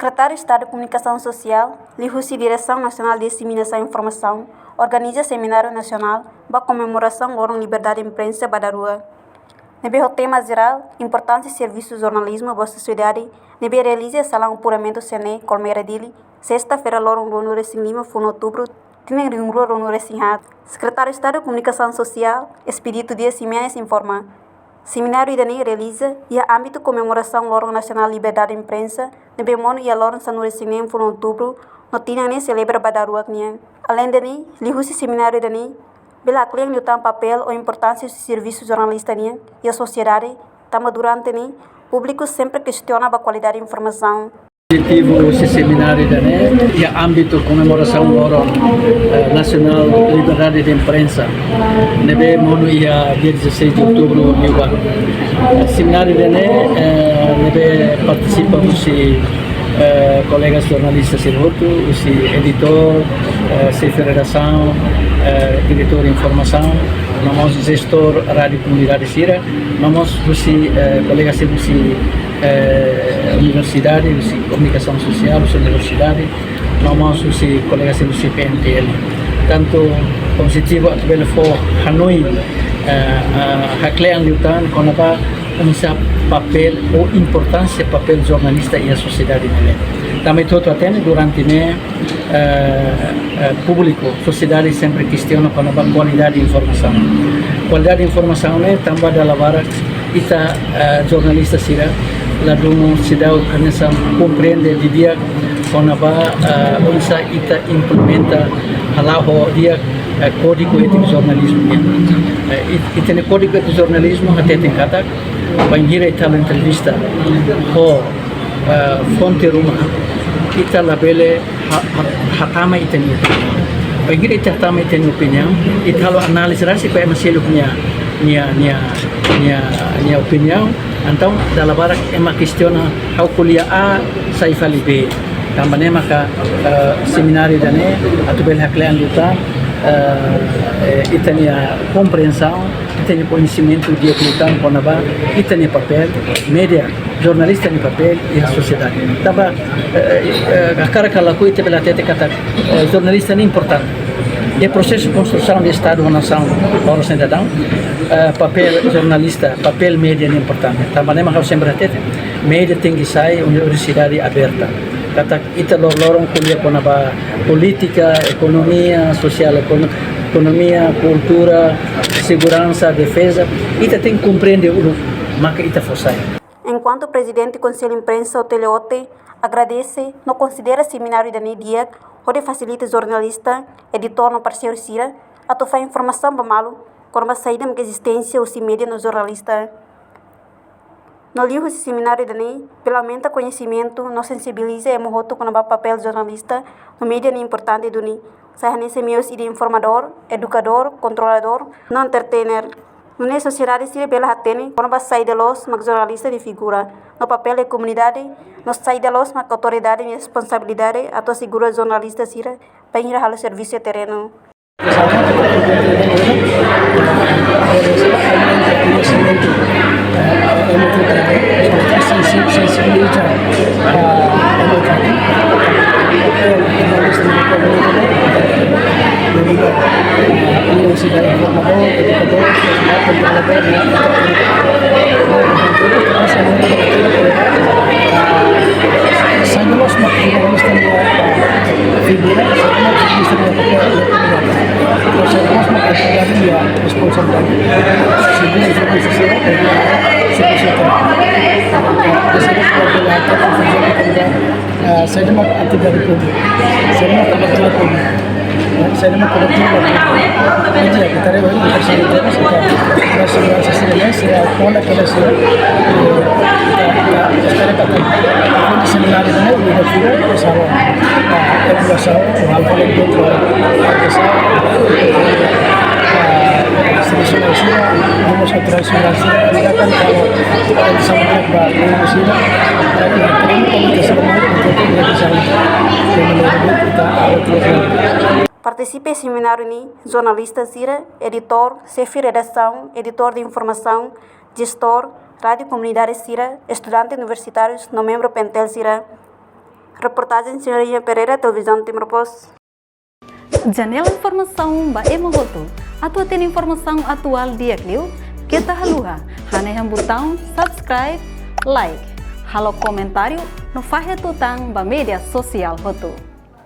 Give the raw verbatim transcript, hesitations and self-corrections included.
Sekretáriu Estadu Komunikasaun Sosiál, liuhusi Diresaun Nasionál Diseminasaun Informasaun, organiza semináriu nasionál ba komemorasaun Loron Liberdade Imprensa ba daruak, ne'ebé ho tema jerál Importánsia Servisu Jornalizmu ba Sosiedade, ne'ebé realiza iha Salaun Puramentu Sene, Kolmera, Dili, sesta-feira, loron ruanulu-resin-lima fulan Outubru, tinan rihun rua ruanulu-resin-haat. Sekretáriu Estadu Komunikasaun Sosiál, Expedito Dias Ximenes, informa, semináriu ida-ne'e realiza iha ámbitu komemorasaun Loron Nasionál Liberdade Imprensa, ne'ebé monu iha loron sanulu-resin-neen fulan Outubru, no tinan ne'e selebra ba daruak nian. Aleinde ne'e, liuhusi semináriu ida-ne'e, bele haklean liután papél ou importánsia husi servisu jornalista nian iha sosiedade, tanba durante ne'e, públiku sempre kestiona ba kualidade informasaun. Objetivu husi semináriu ida-ne'e iha ámbitu komemorasaun Loron, eh, Nasionál Liberdade de Imprensa, ne'ebé monu iha dia dezasseis de Outubru liubá. Eh, semináriu ida-ne'e, eh, ne'ebé partisipa husi, eh, kolega jornalista sira hotu, husi editór, eh, xefe redasaun, eh, diretór informasaun, no mós jestór rádiu komunidade sira, no mós husi, eh, kolega sira husi, eh, universidade, husi komunikasaun sosiál, husi universidade, no mós husi kolega sira husi P N T L. Tantu objetivu atu bele fó hanoin, eh, ah, haklean liután kona-ba oinsá papél ou importánsia papél jornalista iha sosiedade nian. Tanba ita hotu hatene durante ne'e, eh, eh, públiku, sosiedade sempre kestiona kona-ba kualidade informasaun. Kualidade informasaun ne'e tanba dala barak ita, eh, jornalista sira ladún seidauk hanesan komprende didi'ak kona-ba, eh, oinsá ita implementa, hala'o di'ak, eh, kódigu étiku jornalizmu nian. Eh, it-, ita-nia kódigu étiku jornalizmu hateten katak, bainhira ita halo entrevista ho, eh, fonte ruma, ita labele ha-, ha-, hatama ita-nia opiniaun. Bainhira ita hatama ita-nia opiniaun, ita halo análize rasik ba ema seluk nia, nia, nia, nia, nia opiniaun. Entaun, dala barak ema kestiona, ha'u ko'alia A, sai fali B. Tanba ne'e maka, eh, semináriu ida-ne'e atu bele haklean liután, eh, eh, ita-nia komprensaun, ita-nia koñesimentu di'ak liután kona-ba ita-nia papél, média, jornalista nia papél iha sosiedade. Tanba, eh, eh, hakarak ka lakohi ita bele hatete katak, eh, jornalista ne'e importante. Iha prosesu konstrusaun de Estadu ho nasaun, ho nasaun sidadaun, eh, papél jornalista, papél média ne'e importante. Tanba ne'e mak ha'u sempre hatete, média tenke sai universidade aberta. Katak ita lor-loron ko'alia kona-ba polítika, ekonomia, sosiál, ekono-, ekonomia, kultura, seguransa, defeza, ita tenke komprende uluk, maka ita fó sai. Enkuantu Prezidente Konsellu Imprensa, Otélio Ote, agradese no konsidera semináriu ida-ne'e di'ak hodi fasilita jornalista, editór no parseiru sira atu fó informasaun ba malu kona-ba saida mak ezisténsia husi média no jornalista. No liuhusi semináriu ida-ne'e, bele aumenta koñesimentu no sensibiliza ema hotu kona-ba papél jornalista no média nia importante duni, sai hanesan meius ida informadór, edukadór, kontroladór no entertainer. Nune'e sosiedade sira bele hatene kona-ba saida loos mak jornalista nia figura no papél iha komunidade, no saida loos mak autoridade nia responsabilidade atu asegura jornalista sira bainhira halo servisu iha terrenu. Eh, saida mak atividade públiku, saida mak kobertura públiku, eh, saida mak kobertura públiku. Entaun, ita haree ba ita-nia temas, ita-nia seguransa sira-ne'e, sira kona kena sira, eh, ita, ita, ita haree ba ita-nia semináriu ne'e, ita fiar, ita salva, eh, populasaun, hal-hal enkontru, eh, sira, sira, sira, sira, sira, sira, Partisipa iha semináriu ne'e jornalista sira, editór, xefe redasaun, editór de informasaun, jestór, rádiu komunidade sira, estudante universitárius no membru P N T L sira. Reportajen Senhorinha Pereira, Televizaun Timor Post. Janela informasaun ba ema hotu. Atu hatene informasaun atuál di'ak liu, keta haluha hanehan butaun subscribe, like, halo komentáriu no fahe tutan ba média sosiál hotu.